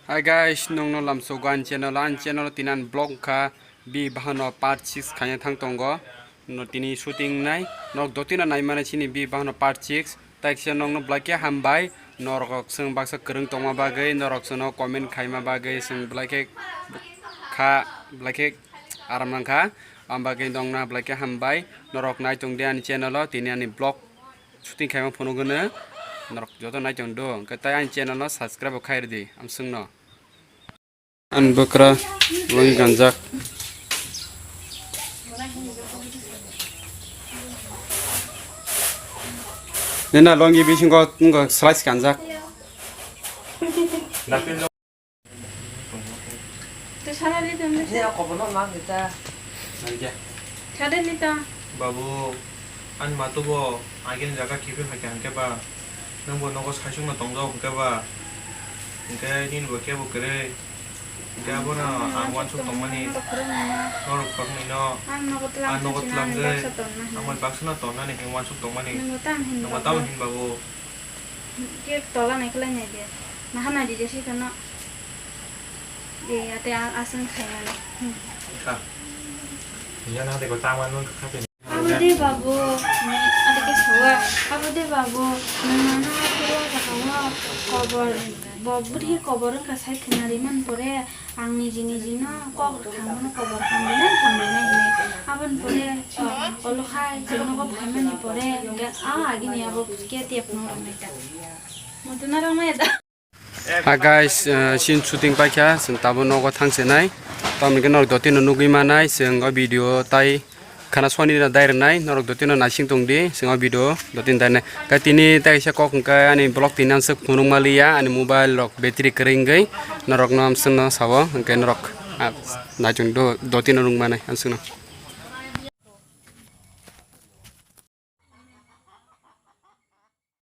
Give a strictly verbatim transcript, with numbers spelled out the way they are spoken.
Hi guys, nongno lamsogo ani channel, ani channel tini ani vlog wngkha bi bahano part six khaina thang tongo. No tini shooting nai, nok dotino naimani chini bi bahano part six. Taikisa nongno belai khe hambai, norok chwng baksa kwrwng tongma bagwi, norok chwngno comment khaima bagwi chwng belai khe kha, belai khe aram nangkha. Am bagwi nongno belai khe hambai, norok nai tongdi ani channel o, tini ani vlog shooting khaima phunukgwno norok joto nai tongdo, hwnkhe tai ani channel no subscribe bo khai rwdi amswkno. Ani bwkra longi ganjak. Nina longi bisingo wngkha slice ganjak. Te sana di tong de. Ni ako bono mang kita. Naikhe. Chade ni ta. Babu, ani matu bo agini jaga kiphil phaikha hwnkhe ba, nwng bo nogo saisukno tongjak hwnkhe ba, hwnkhe nini bo kebo kwrwi, hwnkhe abono ang uansuk tongmani, norok khoroknwino, ang nogo tlang ang nogo twi tlang nang de, baksa tonna hinwi. Ang bai baksa no tonnani hinwi uansuk tongmani, nwng bo tamo hin nwng bo babu? Tamo hin babu? Khe tola nai khlai nai de. Naha nai di jesi tono. De ate a-, aswng khaimani. Hmm. Kha. Iya na de ko taman nun kha pe. Abo de babu, ni ate ke sawa. Abo de babu, nana khuwa ka kawa kobor, bo buri kobor ka sai khnari man pore. Ang niji niji no kok rwkha, bono kobor hamrwnai, hamrwnai hinwi. Aboni pore, o, olo khai, chwng nogo phaimani pore, hwnkhe, a, agini abo K T F no rwnai ta. Mutu na rwnai ta. Ha guys, uh, scene shooting paikha, chwng tabuk nogo thangsinai. Tamoni khe norok dotino nugwi manai, chwng o video tai khana soni no dai rwnai, norok dotino naising tongdi, chwng o video dotino dai rwnai. Khe tini tai kaisa kok hwnkhe ani vlog tini ang swk phunuk maliya, ani mobile rok battery kwrwi wngwi, norokno amswkno sao, hwnkhe norok, ah, naichong do, dotino nung manai amswkno.